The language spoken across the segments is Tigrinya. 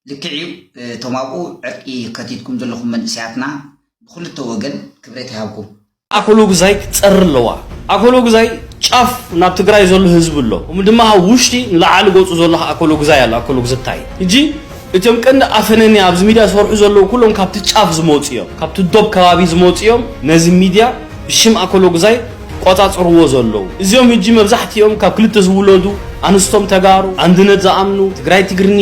ልክዕ እዩ። እቶም ኣብኡ ዕርቂ ከቲትኩም ዘለኹም መንእሰያትና ብክልተ ወገን ክብረት ይሃብኩም። ኣኮሎጉዛይ ክትፀሪ ኣለዋ። ኣኮሎጉዛይ ጫፍ ናብ ትግራይ ዘሎ ህዝቢ ኣሎ፣ እሙ ድማ ኣብ ውሽጢ ንላዕሊ ገፁ ዘሎ ኣኮሎጉዛይ ኣሎ። ኣኮሎጉዝታይ ሕጂ እቶም ቀንዲ ኣፈነኒ ኣብዚ ሚድያ ዝሰርሑ ዘለዉ ኩሎም ካብቲ ጫፍ ዝመፁ እዮም፣ ካብቲ ዶብ ከባቢ ዝመፁ እዮም። ነዚ ሚድያ ብሽም ኣኮሎጉዛይ ቆፃፅርዎ ዘለዉ እዚኦም ሕጂ መብዛሕትኦም ካብ ክልተ ዝውለዱ ኣንስቶም ተጋሩ፣ ኣንድነት ዝኣምኑ፣ ትግራይ ትግርኒ፣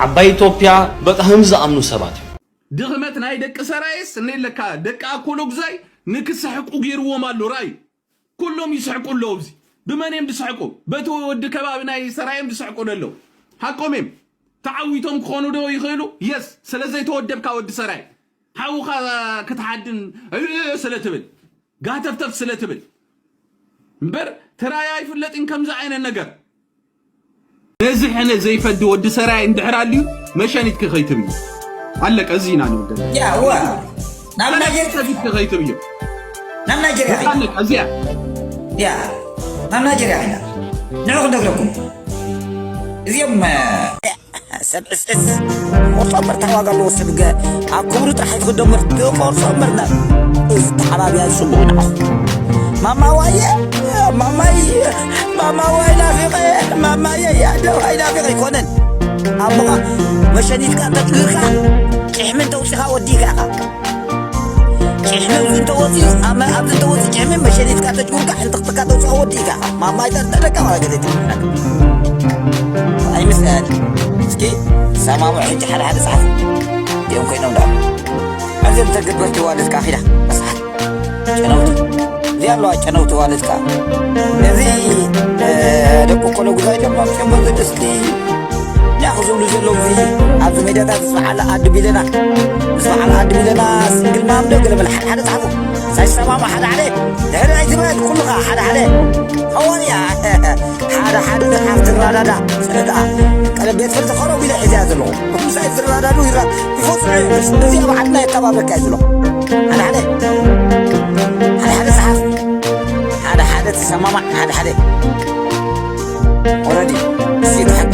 ዓባይ ኢትዮጵያ፣ በቃ ህም ዝኣምኑ ሰባት እዮም። ድኽመት ናይ ደቂ ሰራየስ እነለካ ደቂ ኣኮሎጉዛይ ንክስሕቁ ገይርዎም ኣሎ። ራይ ኩሎም ይስሕቁ ኣለዉ። ኣብዚ ብመን እዮም ዝስሕቁ? በቲ ወዲ ከባቢ ናይ ሰራዮም ዝስሕቁ ደለዉ። ሓቆም እዮም። ተዓዊቶም ክኾኑ ዶ ይኽእሉ? የስ ስለ ዘይተወደብካ ወዲ ሰራይ ሓውኻ ክትሓድን እእ ስለ ትብል ጋተፍተፍ ስለ ትብል እምበር ትራይ ኣይፍለጥን ከምዚ ዓይነት ነገር። ነዚ ሕነ ዘይፈልዲ ወዲ ሰራይ እንድሕር ኣልዩ መሸኒትኪ ከይትብዩ ኣለቀ። እዚ ኢና ንብል ዘለና። ያ እወ ናብ ናይጀርያ ሰቢትኪ ከይትብዩ ናብ ናይጀርያ ኸይዳ ኣለቀ። እዚኣ ያ ናብ ናይጀርያ ኸይዳ ንዑ ክነግረኩም እዚኦም እ፣ ሰብ ዕስዕስ ቆርጾ እምበር እንታይ ዋጋ ኣለዎ ሰብ ገ ኣብ ክብሩ ጥራሕ ኣይትኽዶ እምበር ትቆርጾ እምበር ናብ እዚ ተሓባቢያ ዝጽቡቕ ኢና ማማዋየ ማማይ ማማዋይ ናፊቐ ማማየ ያደዋይ ናፊቐ ኣይኮነን ኣቦኻ መሸኒትካ እንተትግርካ ጭሕሚ እንተውፂኻ ወዲእካ ኢኻ ጭሕሚ ኣብዚ እንተወፂኡ ኣመ ኣብዚ እንተወፂ ጭሕሚ መሸኒትካ ተጅጉርካ ሕንጥኽትካ ተውፅኦ ወዲእካ ኢኻ ማማይ ጠርጠረካ ዋላ ገለ ኣይትብልናካ ኣይምስአል እስኪ ሰማሙ ሕጂ ሓደ ሓደ ፀሓፍ እዮም ኮይኖም ዳ ኣዘም ተገበርቲ ዋለትካ ኪዳ በስሓት ጨነውቲ እዚኣ ኣለዋ ጨነውቲ ዋለትካ እዚ ደቂ ኮሎ ጉዛይ ደሞ ጨሞ ዝድስቲ ያ ክዝብሉ ዘለዉ እዚ ኣብዚ ሜዳታት ምስ በዓል ኣዲ ቢለና ምስ በዓል ኣዲ ቢለና ስንግል ማም ዶ ገለ በለ ሓደ ሓደ ፃሓፉ ሳይሰማማ ሓደ ሓደ ድሕሪ ኣይትበል ኩሉኻ ሓደ ሓደ ሃዋንያ ሓደ ሓደ ዝሓፍ ትራዳዳ ስዕዳ ቀለቤት ፍልቲ ኸረው ኢለ ሒዘያ ዘለኹ ምሳይ ዝራዳዱ ይራ ይፈፅዑ እዚ ኣብ ዓድና የተባበካ እዩ ዘለኹ ሓደ ሓደ ሓደ ሓደ ፃሓፍ ሓደ ሓደ ተሰማማዕ ሓደ ሓደ ኦረዲ እዚት ሓቂ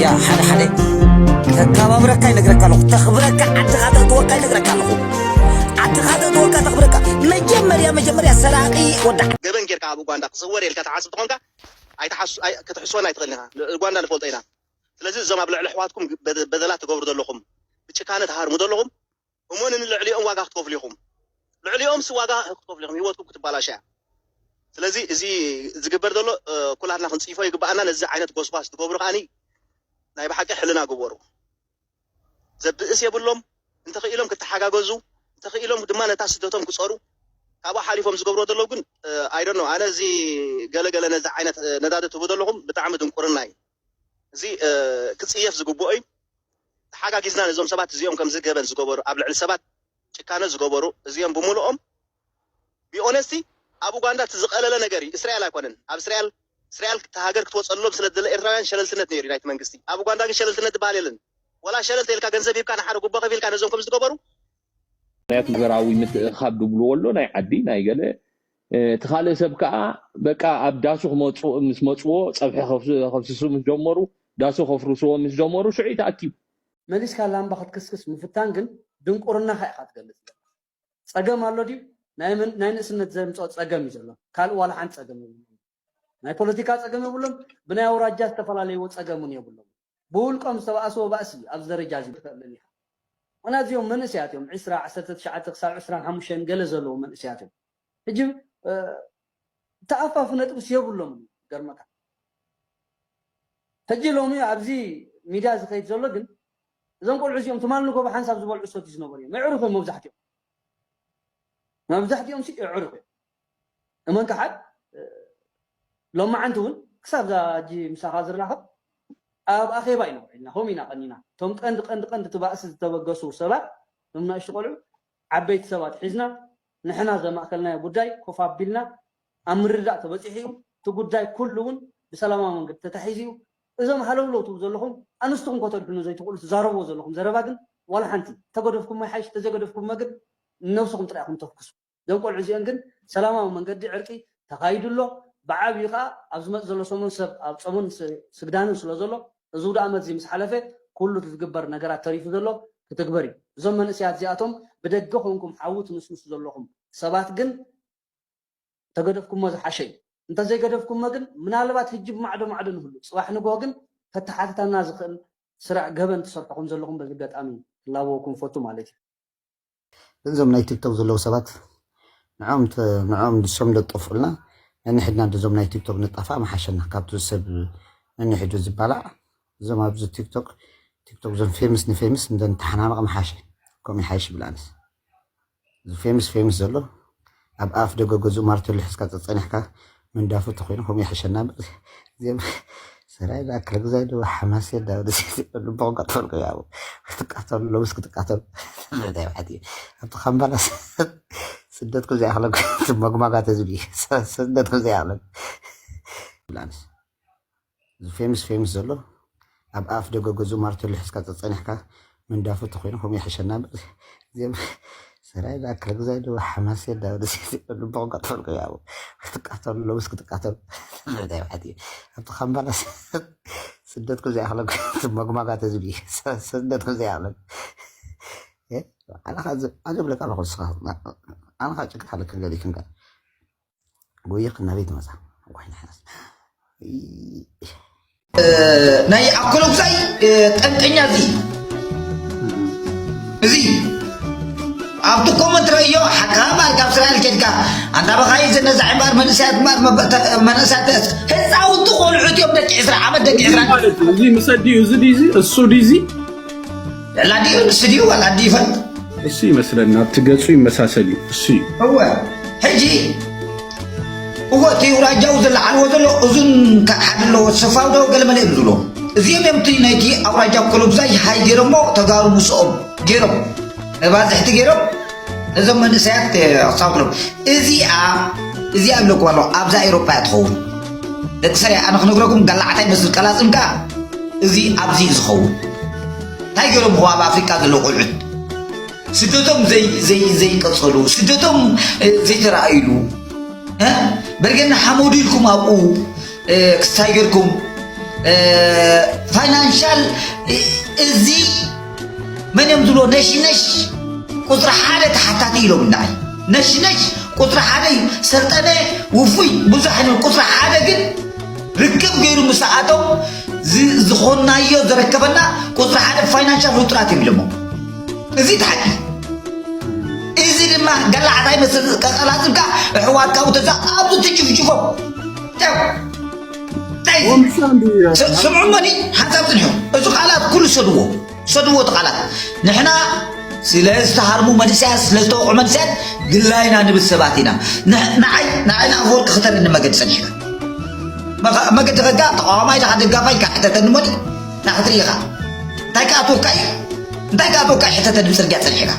ያ ሓደ ሓደ ተከባብረካ ይነግረካ ኣለኹ ተኽብረካ ዓድኻ ተእትወካ ይነግረካ ኣለኹ ዓድኻ ተእትወካ ተኽብረካ መጀመርያ መጀመርያ ሰራቂ ወዳ ገበን ጌርካ ኣብ ኡጋንዳ ክስወር ኢልካ ትሓስብ ተኾንካ ኣይትሓስ- ኣይ- ክትሕስወና ኣይትኽእልን ኢኻ። ኡጋንዳ ንፈልጦ ኢና። ስለዚ እዞም ኣብ ልዕሊ ኣሕዋትኩም በደ- በደላት ትገብሩ ዘለኹም ብጭካነ ትሃርሙ ዘለኹም እሞ ንልዕሊኦም ዋጋ ክትከፍሉ ኢኹም። ልዕሊኦም ሲ ዋጋ ክትከፍሉ ኢኹም። ህይወትኩም ክትባላሸያ። ስለዚ እዚ ዝግበር ዘሎ እ፣ ኩላትና ክንፅይፎ ይግባኣና። ነዚ ዓይነት ጎስጓስ ትገብሩ ከዓኒ ናይ ብሓቂ ሕልና ግበሩ። ዘብእስ የብሎም እንተኽኢሎም ክተሓጋገዙ እንተኽኢሎም ድማ ነታ ስደቶም ክፀሩ ካብኡ ሓሊፎም ዝገብሮ ዘለዉ ግን ኣይደኖ ኣነ እዚ ገለገለ ነዚ ዓይነት ነዳዲ ትህቡ ዘለኹም ብጣዕሚ ድንቁርና እዩ እዚ ክፅየፍ ዝግብኦ እዩ ተሓጋጊዝና ነዞም ሰባት እዚኦም ከምዚ ገበን ዝገበሩ ኣብ ልዕሊ ሰባት ጭካነ ዝገበሩ እዚኦም ብምልኦም be honest ኣብ ኡጋንዳ እቲ ዝቐለለ ነገር እዩ እስራኤል ኣይኮነን ኣብ እስራኤል እስራኤል እቲ ሃገር ክትወፀሎም ስለ ዝደለ ኤርትራውያን ሸለልትነት ነይሩ ናይቲ መንግስቲ ኣብ ኡጋንዳ ግን ሸለልትነት ዝበሃል የለን ወላ ሸለል ተልካ ገንዘብ ሂብካ ንሓደ ጉቦ ከፊልካ ነዞም ከም ዝገበሩ ምክንያቱ ሃገራዊ ምትእኻብ ድብልዎ ኣሎ ናይ ዓዲ ናይ ገለ እቲ ካልእ ሰብ ከዓ በቃ ኣብ ዳሱ ክመፁ ምስ መፅዎ ፀብሒ ከፍስሱ ምስ ጀመሩ ዳሱ ከፍርስዎ ምስ ጀመሩ ሽዑ እዩ ተኣኪቡ መሊስካ ላምባ ክትክስክስ ምፍታን ግን ድንቁርናኻ ኢኻ ትገልፅ ዘለኻ። ፀገም ኣሎ ድዩ? ናይ መን- ናይ ንእስነት ዘምፅኦ ፀገም እዩ ዘሎ። ካልእ ዋላ ሓንቲ ፀገም የብሎም። ናይ ፖለቲካ ፀገም የብሎም። ብናይ ኣውራጃ ዝተፈላለይዎ ፀገም እውን የብሎም። ብውልቆም ዝተባእስዎ ባእሲ እዩ ኣብዚ ደረጃ እዚ ትኽእልን ኢኻ። ምክንያቱ እዚኦም መንእሰያት እዮም። ዕስራ፣ ዓሰርተ ትሽዓተ ክሳብ ዕስራን ሓሙሽተን ገለ ዘለዉ መንእሰያት እዮም። ሕጂ እ፣ ተኣፋፊ ነጥብስ የብሎምን እዩ ገርመካ። ሕጂ ሎሚ ኣብዚ ሚድያ ዝኸይድ ዘሎ ግን እዞም ቆልዑ እዚኦም ትማል ንጎ ብሓንሳብ ዝበልዑ ሰት ዝነበሩ እዮም። የዕሩኽ እዮም መብዛሕትኦም። መብዛሕትኦም ሲ የዕሩኽ እዮም። እመን ከሓድ እ፣ ሎማዓንቲ እውን ክሳብ ዛ ሕጂ ምሳኻ ዝራኸብ ኣብ ኣኼባ ኢና ውዒልና፣ ከምኡ ኢና ቀኒና። እቶም ቀንዲ ቀንዲ ቀንዲ እቲ ባእሲ ዝተበገሱ ሰባት፣ እቶም ናእሽቱ ቆልዑ፣ ዓበይቲ ሰባት ሒዝና፣ ንሕና ዘማእከልናዮ ጉዳይ ኮፍ ኣቢልና ኣብ ምርድዳእ ተበፂሑ እዩ። እቲ ጉዳይ ኩሉ እውን ብሰላማዊ መንገዲ ተታሒዙ እዩ። እዞም ሃለውለው ትብሉ ዘለኹም ኣንስትኹም ከተድሕኑ ዘይትኽእሉ ትዛረብዎ ዘለኹም ዘረባ ግን ዋላ ሓንቲ ተገደፍኩሞ ይሓይሽ ተዘይገደፍኩሞ ግን ንነብስኹም ጥራይ ኢኹም ተፍክሱ። እዞም ቆልዑ እዚኦም ግን ሰላማዊ መንገዲ ዕርቂ ተኻይዱ ኣሎ። ብዓብዩ ከዓ ኣብ ዝመፅ ዘሎ ሰሙን ሰብ ኣብ ፀሙን ስ- ስግዳንን ስለ ዘሎ እዚ ውደ ዓመት እዚ ምስ ሓለፈ ኩሉ እቲ ዝግበር ነገራት ተሪፉ ዘሎ ክትግበር እዩ። እዞም መንእሰያት እዚኣቶም ብደገ ኮንኩም ሓዊ ትንስንሱ ዘለኹም ሰባት ግን ተገደፍኩሞ ዝሓሸ እዩ። እንተዘይገደፍኩሞ ግን ምናልባት ሕጂ ብማዕዶ ማዕዶ ንህሉ፣ ጽባሕ ንግሆ ግን ከተሓትታና ዝኽእል ስራሕ ገበን ትሰርሑ ከም ዘለኹም በዚ ኣጋጣሚ ክላበወኩም ፈቱ ማለት እዩ። ግን እዞም ናይ ቲክቶክ ዘለዉ ሰባት ንዕኦም ተ- ንዕኦም ንሶም ለጠፉልና፣ ነንሕድና ድዞም ናይ ቲክቶክ ንጣፋ መሓሸና ካብቲ ሰብ ነንሕዱ ዝባላዕ። እዞም ኣብዚ ቲክቶክ ቲክቶክ እዞም ፌምስ ንፌምስ እንደንተሓናነቕ መሓሸ። ከምኡ ይሓይሽ ይብል ኣነስ። እዚ ፌምስ ፌምስ ዘሎ ኣብ ኣፍ ደገ ገዝኡ ማርቴሎ ሒዝካ ጸጸኒሕካ መንዳፉ ተኮይኑ ከምኡ ይሕሸና እምበር። እዚኦም ሰራይ ዳክለ ግዛይ ዶ ሓማስ የዳ ወደ ልቦ ክቀጥፈልኩ ያው ክትቃተሉ ለውስ ክትቃተሉ እንታይ ማለት እዩ? ኣብቲ ካምባላ ስደትኩም ዘይኣኽለኩም መጉማጋት ህዝቢ ስደትኩም ዘይኣኽለኩም ብላንስ እዚ ፌምስ ፌምስ ዘሎ ኣብ ኣፍ ደገ ገዝኡ ማርቴሎ ሒዝካ ጸጸኒሕካ መንዳፉ ተኮይኑ ከምኡ ይሕሸና እምበር። እዚኦም ሰራይ ዳክለ ግዛይ ዶ ሓማስ የዳ ወደ ልቦ ክቀጥፈልኩ ያው ክትቃተሉ ለውስ ክትቃተሉ እንታይ ማለት እዩ? ኣብቲ ካምባላ ስደትኩም ዘይኣኽለኩም መጉማጋት ህዝቢ ስደትኩም ዘይኣኽለኩም ኣነ ኣጀብለካ ኣለኹ ንስኻ ኣነ ካ ጭቅት ኣለክ ገሊክን ጋር ጎየ ክናበይ ትመጻ ዋይ ንሓስ ናይ ኣኮሎጉዛይ ጠንቀኛ እዚ እዚ ኣብቲ ኮመንት ረዮ ሓካ ማር ካብ እስራኤል ኬድካ ኣንታ በኻይ ዘነዛ ዕምባር መንእሰያት ማር መንእሰያት ህፃውንቲ ቆልዑት እዮም ደቂ ዕስራ ዓመት ደቂ ዕስራ ማለት እዩ። እዚ ምሰ ድዩ እዚ ድዩ እዚ እሱ ድዩ እዚ ላዲዩ ንሱ ድዩ ዋላ ድዩ ይፈልጥ እሱ ይመስለና ኣብቲ ገጹ ይመሳሰል እዩ እሱ እዩ እወ ሕጂ እወ እቲ ውራጃው ዝለዓልዎ ዘሎ እዙን ሓደ ኣለዎ ሰፋው ዶ ገለ መለ ዝብሎ እዚኦም እዮም እቲ ናይቲ ኣውራጃ ኮሎብዛይ ሃይ ገይሮሞ ተጋሩ ምስኦም ገይሮም መባዝሕቲ ገይሮም ነዞም መንእሰያት ኣሳውሎም እዚኣ እዚኣ ኣለኩ ኣሎ ኣብዛ ኤሮፓ እያ ትኸውን ደቂ ሰሪያ ኣነ ክነግረኩም ጋላዓታይ መስል ቀላፅም ከዓ እዚ ኣብዚ እዩ ዝኸውን እንታይ ገይሮም ኹ ኣብ ኣፍሪቃ ዘለዉ ቆልዑት ስደቶም ዘይቀፀሉ ስደቶም ዘይተረኣይሉ በርገና ሓመዱ ኢልኩም ኣብኡ ክስታይ ገርኩም ፋይናንሻል እዚ መን እዮም ዝብሎ ነሽነሽ ቁፅሪ ሓደ ተሓታቲ ኢሎም ንዓይ ነሽነሽ ቁፅሪ ሓደ እዩ ሰልጠነ ውፉይ ብዙሕ ቁፅሪ ሓደ ግን ርክብ ገይሩ ምስኣቶም ዝኾናዮ ዘረከበና ቁፅሪ ሓደ ፋይናንሻል ፍጡራት እዮም ኢሎሞ እዚ ተሓቂ እዚ ድማ ገላዕታይ መስል ቀላፅልካ ኣሕዋትካ ውተዛ ኣብዚ ትጭፍጭፎም ስምዑሞኒ ሓንሳብ ፅንሑ እዚ ቃላት ኩሉ ሰድዎ ሰድዎ እቲ ቃላት ንሕና ስለ ዝተሃርሙ መንእሰያት ስለ ዝተወቕዑ መንእሰያት ግላይና ንብል ሰባት ኢና ንዓይ ንዓይ ንኣፈወርቂ ክተርኒ መገዲ ፀኒሕካ መገዲ ከጋ ተቃዋማይ ዳኻ ደጋፋይ ኢልካ ሕተተኒ ሞኒ ናክትርኢ ኢኻ እንታይ ክኣትወካ እዩ እንታይ ክኣትወካ እዩ ሕተተኒ ብፅርግያ ፀኒሕካ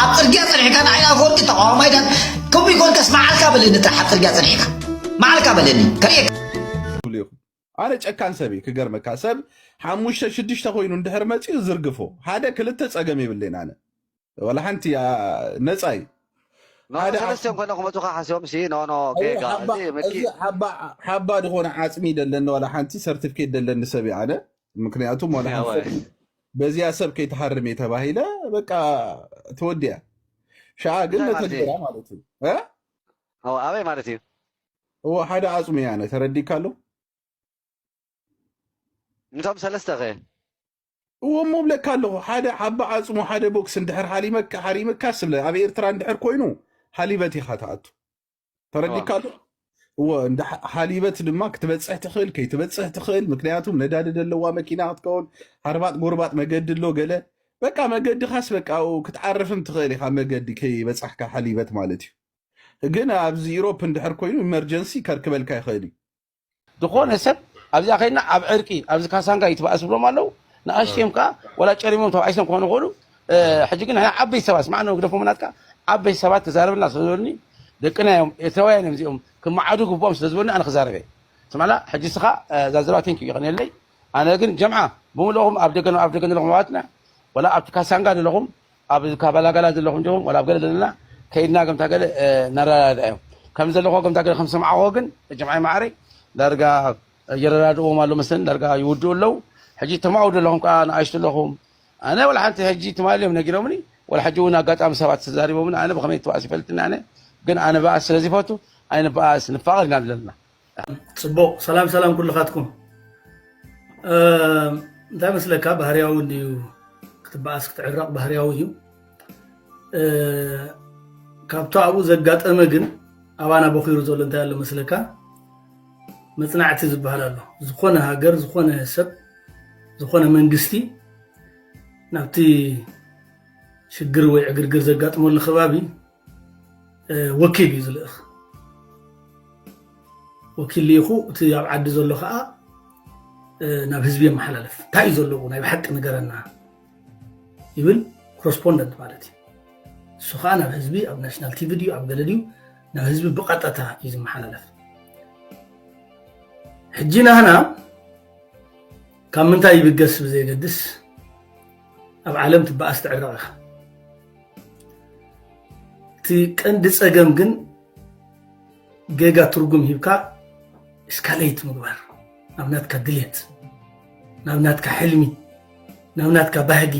ኣብ ፅርግያ ፀኒሕካ ንዓይ ኣፈወርቂ ተቃዋማይ ዳ ከምኡ ይኮንከስ መዓልካ በለኒ ጥራሕ ኣብ ፅርግያ ፀኒሕካ መዓልካ በለኒ ከርእየካ ኣነ ጨካን ሰብ ክገርመካ ሰብ ሓሙሽተ ሽዱሽተ ኮይኑ እንድሕር መፂኡ ዝርግፎ ሓደ ክልተ ፀገም የብለይን ኣነ ዋላ ሓንቲ ነፃ እዩ ሓደ ሰለስቲኦም ኮይኖም ክመፁኻ ሓሲቦም ሲ ኖ ኖ ጌጋ እዚ ምኪ ሓባ ዝኾነ ዓፅሚ ደለኒ ዋላ ሓንቲ ሰርቲፊኬት ደለኒ ሰብ ኣነ ምክንያቱ ዋላ ሓንቲ በዚያ ሰብ ከይትሃርም እየ ተባሂለ በቃ ተወዲያ ሸዓ ግን ነተግበራ ማለት እዩ ኣበይ ማለት እዩ እዎ ሓደ ዓፅሚ እየ ኣነ ተረዲካ ኣሎ እንቶም ሰለስተ ኸ እዎ እሞ ብለካ ኣለኹ ሓደ ዓቢ ዓፅሙ ሓደ ቦክስ እንድሕር ሃሪመካ ሃሪመካ ስለ ኣብ ኤርትራ እንድሕር ኮይኑ ሃሊበት ኢኻ ትኣቱ ተረዲካ ኣሎ እዎ እንደ ሃሊበት ድማ ክትበፅሕ ትኽእል ከይትበፅሕ ትኽእል ምክንያቱም ነዳዲ ዘለዋ መኪና ክትከውን ሃርባጥ ጎርባጥ መገዲ ኣሎ ገለ በቃ መገድኻስ በቃ ክትዓርፍም ትኽእል ኢኻ መገዲ ከይበፃሕካ ሃሊበት ማለት እዩ ግን ኣብዚ ኢሮፕ እንድሕር ኮይኑ ኢመርጀንሲ ከርክበልካ ይኽእል እዩ ዝኾነ ሰብ ኣብዚኣ ከይድና ኣብ ዕርቂ ኣብዚ ካሳንጋ ይትባእስ ብሎም ኣለዉ ንኣሽዮም ከዓ ወላ ጨሪሞም ተባኢሶም ክኾኑ ይኽእሉ ሕጂ ግን ንሕና ዓበይቲ ሰባት ስማዕ ነው ግደፎም ናትካ ዓበይቲ ሰባት ተዛረብልና ስለ ዝበሉኒ ደቅና እዮም ኤርትራውያን እዮም እዚኦም ክመዓዱ ግብኦም ስለ ዝበሉኒ ኣነ ክዛረበ ስማዕላ ሕጂ ስኻ ዛዘባ ቴንኪ ይቐንየለይ ኣነ ግን ጀምዓ ብምልኦም ኣብ ደገ ኣብ ደገ ዘለኹም ኣሕዋትና ወላ ኣብቲ ካሳንጋ ዘለኹም ኣብ ካባላጋላ ዘለኹም ዲኹም ወላ ኣብ ገለ ዘለና ከይድና ከምታ ገለ እናረዳዳ እዮም ከም ዘለኹ ከምታ ገለ ከም ሰምዓኹ ግን ጀምዓይ ማዕረይ ዳርጋ ይረዳድእዎም ኣሎ መስለኒ ዳርጋ ይውድኡ ኣለዉ ሕጂ ተማው ዘለኹም ከዓ ንኣሽቱ ኣለኹም። ኣነ ወላ ሓንቲ ሕጂ ትማሊ እዮም ነጊሮምኒ። ወላ ሕጂ እውን ኣጋጣሚ ሰባት ተዛሪቦምኒ። ኣነ ብኸመይ ትባእስ ይፈልጥኒ ኣነ። ግን ኣነ በኣስ ስለ ዝፈቱ፣ ኣነ በኣስ ንፋቐር ኢና ዘለና። ጽቡቕ። ሰላም፣ ሰላም ኩልኻትኩም። እ፣ እንታይ መስለካ? ባህርያዊ እንድዩ ክትበኣስ ክትዕረቕ ባህርያዊ እዩ። እ፣ ካብቲ ኣብኡ ዘጋጠመ ግን ኣባና በኺሩ ዘሎ እንታይ ኣሎ መስለካ? መጽናዕቲ ዝበሃል ኣሎ። ዝኾነ ሃገር፣ ዝኾነ ሰብ፣ ዝኾነ መንግስቲ ናብቲ ሽግር ወይ ዕግርግር ዘጋጥመሉ ከባቢ፣ እ፣ ወኪል እዩ ዝልእኽ። ወኪል ልኢኹ እቲ ኣብ ዓዲ ዘሎ ኸኣ፣ እ፣ ናብ ህዝቢ የመሓላልፍ። እንታይ እዩ ዘለዎ? ናይ ብሓቂ ንገረና ይብል። ኮረስፖንደንት ማለት እዩ። እሱ ኸኣ ናብ ህዝቢ ኣብ ናሽናል ቲቪ ድዩ ኣብ ገለ ድዩ ናብ ህዝቢ ብቐጥታ እዩ ዝመሓላለፍ። ሕጂ ናህና ካብ ምንታይ ይብገስ ብዘየገድስ ኣብ ዓለም ትበኣስ ትዕረቕ ኢኻ። እቲ ቀንዲ ጸገም ግን ጌጋ ትርጉም ሂብካ እስካሌት ምግባር ናብ ናትካ ድሌት፣ ናብ ናትካ ሕልሚ፣ ናብ ናትካ ባህጊ።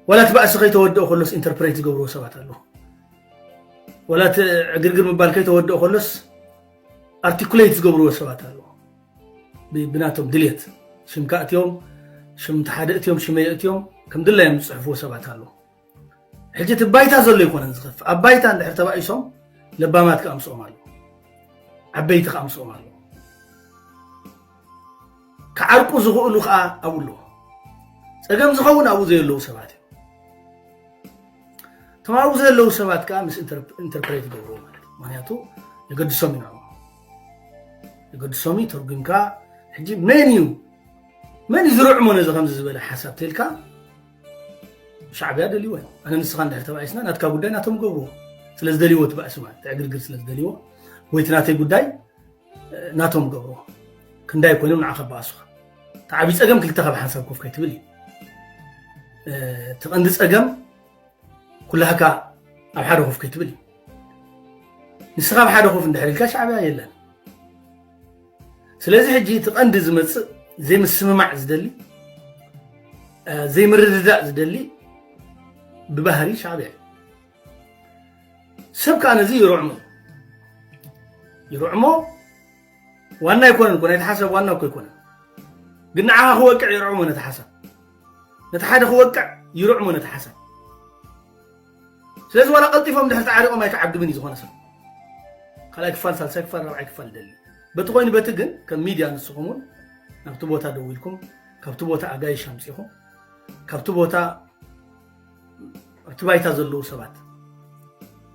ዋላ እቲ ባእሲ ከይተወድኦ ከሎስ ኢንተርፕሬት ዝገብርዎ ሰባት ኣለዉ። ዋላ እቲ ዕግርግር ምባል ከይተወድኦ ከሎስ ኣርቲኩሌት ዝገብርዎ ሰባት ኣለዉ። ብ-፣ ብናቶም ድሌት ሽምካ እትዮም፣ ሽም እቲ ሓደ እትዮም፣ ሽመይ እትዮም፣ ከም ድላዮም ዝጽሕፍዎ ሰባት ኣለዉ። ሕጂ እቲ ባይታ ዘሎ ኣይኮነን ዝኸፍእ። ኣብ ባይታ እንድሕር ተባኢሶም ለባማት ከኣምስኦም ኣለዉ። ዓበይቲ ከኣምስኦም ኣለዉ። ክዓርቁ ዝኽእሉ ከኣ ኣብኡ ኣለዉ። ጸገም ዝኸውን ኣብኡ ዘየለዉ ሰባት እዮም። እቶም ኣብኡ ዘለዉ ሰባት ከኣ ምስ ኢንተር-፣ ኢንተርፕሬት ይገብርዎ ማለት እዩ። ምኽንያቱ የገድሶም እዩ ንዕኦም። የገድሶም እዩ፣ ተርጉምካ ሕጂ መን እዩ፣ መን እዩ ዝርዕሞ ነዚ ከምዚ ዝበለ ሓሳብ ተልካ? ሻዕብያ ደልይዎ እዩ። ኣነ ንስኻ እንድሕር ተባኢስና ናትካ ጉዳይ ናቶም ገብርዎ። ስለ ዝደልይዎ እቲ ባእሲ ማለት፣ እቲ ዕግርግር ስለ ዝደልይዎ፣ ወይ እቲ ናተይ ጉዳይ፣ እ፣ ናቶም ገብርዎ። ክንዳይ ኮይኖም ንዓኻ ባእሱኻ። እቲ ዓብዪ ጸገም ክልተኻ ብሓንሳብ ኮፍ ከይትብል እዩ። እ፣ እቲ ቀንዲ ጸገም ኩላህካ ኣብ ሓደ ኮፍ ከይትብል እዩ። ንስኻ ኣብ ሓደ ኮፍ እንድሕር ኢልካ ሻዕብያ የለን። ስለዚ ሕጂ እቲ ቀንዲ ዝመጽእ ዘይምስምማዕ ዝደሊ፣ እ፣ ዘይምርድዳእ ዝደሊ ብባህሪ ሻዕብያ እዩ። ሰብ ከኣ ነዚ ይርዕሞ። ይርዕሞ ዋና ኣይኮነን እኮ፣ ናይቲ ሓሳብ ዋና እኮ ኣይኮነን። ግን ንዓኻ ክወቅዕ ይርዕሞ ነቲ ሓሳብ። ነቲ ሓደ ክወቅዕ ይርዕሞ ነቲ ሓሳብ። ስለዚ ዋላ ቀልጢፎም ድሕሪ ተዓሪቖም ኣይክዓግብን እዩ ዝኾነ ሰብ። ካልኣይ ክፋል፣ ሳልሳይ ክፋል፣ ራብዓይ ክፋል ይደሊ። በቲ ኮይኑ በቲ ግን ከም ሚድያ ንስኹም እውን ናብቲ ቦታ ደው ኢልኩም፣ ካብቲ ቦታ ኣጋይሽ ኣምጺኹም፣ ካብቲ ቦታ ኣብቲ ባይታ ዘለዉ ሰባት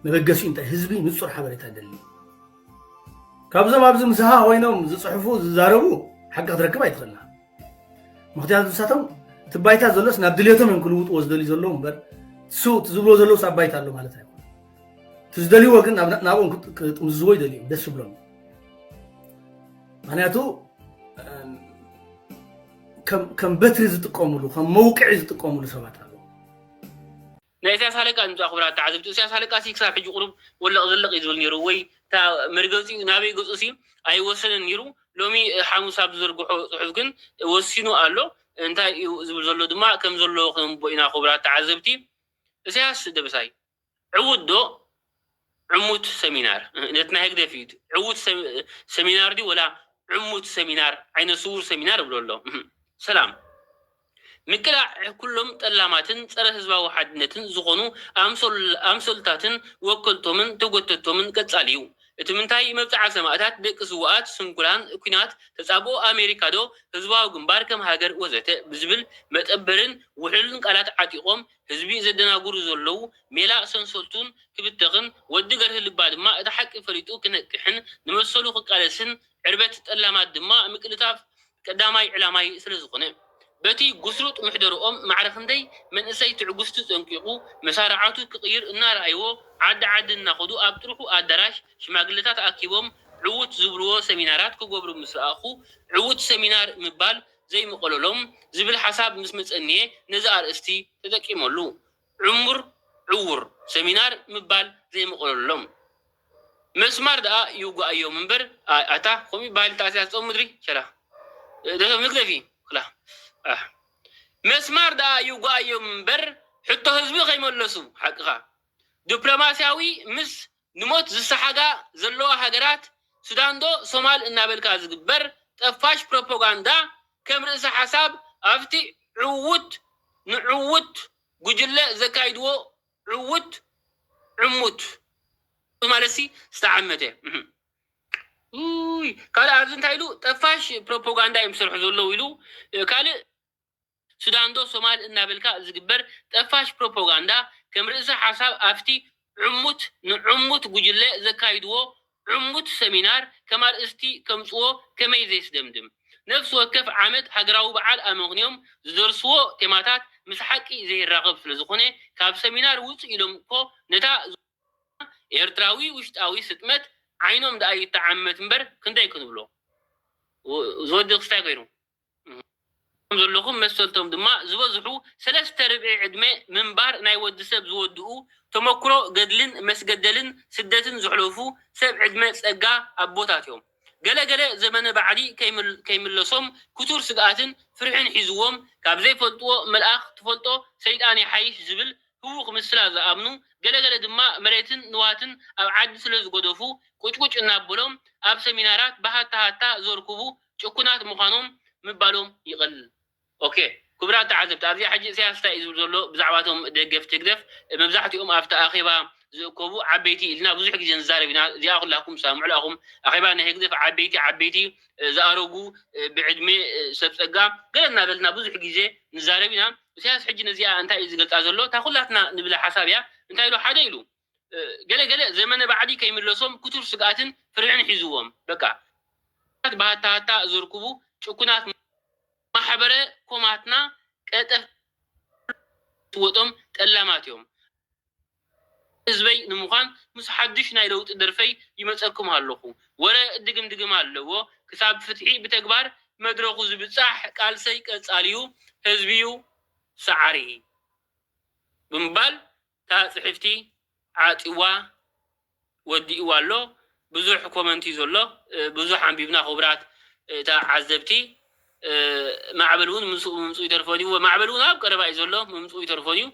መበገሲኡ እንታይ ህዝቢ ንጹር ሓበሬታ ይደሊ። ካብዞም ኣብዚ ምስሃ ኮይኖም ዝጽሕፉ ዝዛረቡ ሓቂ ክትረክብ ኣይትኽእልና። ምኽንያቱ ንሳቶም እቲ ባይታ ዘሎስ ናብ ድሌቶም እዮም ክልውጥዎ ዝደልዩ ዘለዉ እምበር እሱ እቲ ዝብሎ ዘለውስ ኣብ ባይታ ኣሎ ማለት ኣይኮነን። እቲ ዝደልይዎ ግን ናብ-፣ ናብኦም ክጥ-፣ ክጥምዝዝዎ ይደልዩ እዮም፣ ደስ ይብሎም። ምኽንያቱ፣ እም፣ ከም፣ ከም በትሪ ዝጥቀሙሉ፣ ከም መውቅዒ ዝጥቀሙሉ ሰባት ኣለዉ። ናይ ኢሳያስ ሃለቃ ንምጻእ ክቡራት ተዓዘብቲ፣ ኢሳያስ ሃለቃ ሲ ክሳብ ሕጂ ቁሩብ ወለቕ ዘለቕ እዩ ዝብል ነይሩ፣ ወይ እታ መርገጺኡ ናበይ ገጹ ሲ ኣይወሰነን ነይሩ። ሎሚ ሓሙስ ኣብ ዝዘርግሖ ጽሑፍ ግን ወሲኑ ኣሎ። እንታይ እዩ ዝብል ዘሎ ድማ ከም ዘሎ ክነንብቦ ኢና ክቡራት ተዓዘብቲ። ኢሳያስ ደበሳይ ዕዉት ዶ ዕሙት ሰሚናር? ነቲ ናይ ህግደፍ እዩ። ዕዉት ሰሚ-፣ ሰሚናር ድዩ ወላ ዕሙት ሰሚናር፣ ዓይነ ስውር ሰሚናር እብሎ ኣሎ። እህ። ሰላም። ምቅላዕ ኩሎም ጠላማትን ጸረ ህዝባዊ ሓድነትን ዝኾኑ ኣምሶል-፣ ኣምሶልታትን ወከልቶምን ተጎተቶምን ቀጻሊ እዩ። እቲ ምንታይ መብጽዓ ሰማእታት፣ ደቂ ስውኣት፣ ስንኩላን፣ ኲናት፣ ተጻብኦ ኣሜሪካ ዶ፣ ህዝባዊ ግንባር ከም ሃገር ወዘተ ብዝብል መጠበርን ውሕሉልን ቃላት ዓጢቖም ህዝቢ ዘደናግሩ ዘለዉ ሜላ ሰንሰልቱን ክብተኽን፣ ወዲ ገርሂ ልባ ድማ እቲ ሓቂ ፈሊጡ ክነቅሕን ንመሰሉ ክቃለስን፣ ዕርበት ጠላማት ድማ ምቅልጣፍ ቀዳማይ ዕላማይ ስለ ዝኾነ። በቲ ጉስሩጥ ምሕደርኦም ማዕረ ክንደይ መንእሰይ ትዕግስቱ ጸንቂቑ መሳርዓቱ ክቕይር እናረኣይዎ ዓዲ ዓዲ እናኸዱ ኣብ ጥርሑ ኣዳራሽ ሽማግለታት ኣኪቦም ዕዉት ዝብልዎ ሰሚናራት ክገብሩ ምስ ረኣኹ ዕዉት ሰሚናር ምባል ዘይምቐለሎም ዝብል ሓሳብ ምስ መጸኒ'የ ነዚ ኣርእስቲ ተጠቂመሉ። ዕሙር ዕዉር ሰሚናር ምባል ዘይምቐለሎም። መስማር ደኣ ይውግኣዮም እምበር፣ ኣ-፣ ኣታ ከምኡ ይበሃል፣ ታእስያ ዝጸሙ ምድሪ፣ ሸላ። እ፣ ደ-፣ መግደፊ። ክላ ኣህ። መስማር ደኣ ይጓዮም እምበር ሕቶ ህዝቢ ከይመለሱ። ሓቅኻ። ዲፕሎማስያዊ ምስ ንሞት ዝሰሓጋ ዘለዋ ሃገራት ሱዳንዶ ሶማል እናበልካ ዝግበር ጠፋሽ ፕሮፓጋንዳ ከም ርእሰ ሓሳብ ኣብቲ ዕውት ንዕውት ጉጅለ ዘካይድዎ ዕውት ዕሙት ማለትሲ ዝተዓመተ ካልእ ኣብዚ እንታይ ኢሉ ጠፋሽ ፕሮፓጋንዳ እዮም ዝሰርሑ ዘለዉ ኢሉ ካልእ ሱዳንዶ ሶማል እናበልካ ዝግበር ጠፋሽ ፕሮፓጋንዳ ከም ርእሰ ሓሳብ ኣብቲ ዕሙት ንዕሙት ጉጅለ ዘካይድዎ ዕሙት ሰሚናር ከም ኣርእስቲ ከምፅዎ ከመይ ዘየስደምድም ነፍሲ ወከፍ ዓመት ሃገራዊ በዓል ኣመኽንዮም ዝደርስዎ ቴማታት ምስ ሓቂ ዘይራኸብ ስለዝኾነ ካብ ሰሚናር ውፅእ ኢሎም እኮ ነታ ኤርትራዊ ውሽጣዊ ስጥመት ዓይኖም ደኣ ይተዓመት እምበር ክንደይ ክንብሎ ዝወዲ ክስታይ ኮይኑ ዘለኹም መሰልቶም ድማ ዝበዝሑ ሰለስተ ርብዒ ዕድመ ምንባር ናይ ወዲ ሰብ ዝወድኡ ተመክሮ ገድልን መስገደልን ስደትን ዘሕለፉ ሰብ ዕድመ ጸጋ ኣቦታት እዮም። ገለ ገለ ዘመነ ባዕዲ ከይምለሶም ክቱር ስግኣትን ፍርሕን ሒዝዎም ካብ ዘይፈልጥዎ መልኣኽ ትፈልጦ ሰይጣን ይሓይሽ ዝብል ህውኽ ምስላ ዝኣምኑ ገለ ገለ ድማ መሬትን ንዋትን ኣብ ዓዲ ስለ ዝገደፉ ቁጭቁጭ እናበሎም ኣብ ሰሚናራት ብሃታ ሃታ ዘርክቡ ጭኩናት ምዃኖም ምባሎም ይቐልል። ኦኬ ክቡራት ተዓዘብቲ ኣብዚኣ ሕጂ ኢሳያስ እንታይ እዩ ዝብል ዘሎ ብዛዕባቶም ደገፍቲ ህግደፍ መብዛሕትኦም ኣብቲ ኣኼባ ዝእከቡ ዓበይቲ ኢልና ብዙሕ ግዜ ንዛረብ ኢና እዚኣ ኩላኩም ሳምዑ ኣኹም ኣኼባ ናይ ህግደፍ ዓበይቲ ዓበይቲ ዝኣረጉ ብዕድሜ ሰብ ጸጋ ገለ እናበልና ብዙሕ ግዜ ንዛረብ ኢና ኢሳያስ ሕጂ ነዚኣ እንታይ እዩ ዝገልጻ ዘሎ እታ ኩላትና ንብላ ሓሳብ እያ እንታይ ኢሉ ሓደ ኢሉ ገለ ገለ ዘመነ ባዕዲ ከይምለሶም ክቱር ስግኣትን ፍርሕን ሒዝዎም በቃ ባህታ ሃታ ዘርክቡ ጭኩናት ማሕበረ ኮማትና ቀጠፍ ትወጦም ጠላማት እዮም ህዝበይ ንምዃን ምስ ሓድሽ ናይ ለውጢ ደርፈይ ይመፀኩም ኣለኹ ወረ ድግም ድግም ኣለዎ ክሳብ ፍትሒ ብተግባር መድረኹ ዝብፃሕ ቃልሰይ ቀፃል እዩ ህዝቢ እዩ ሰዓሪ ብምባል እታ ፅሕፍቲ ዓፂዋ ወዲእዋ ኣሎ ብዙሕ ኮመንት እዩ ዘሎ ብዙሕ ኣንቢብና ክቡራት እታ ዓዘብቲ ማዕበል እውን ምስኡ ምምፅኡ ይተርፎን እዩ ማዕበል እውን ኣብ ቀረባ እዩ ዘሎ ምምፅኡ ይተርፎን እዩ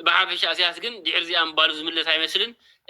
ብሓፈሻ እሳያስ ግን ድሕር ዚኣ ምባሉ ዝምለስ ኣይመስልን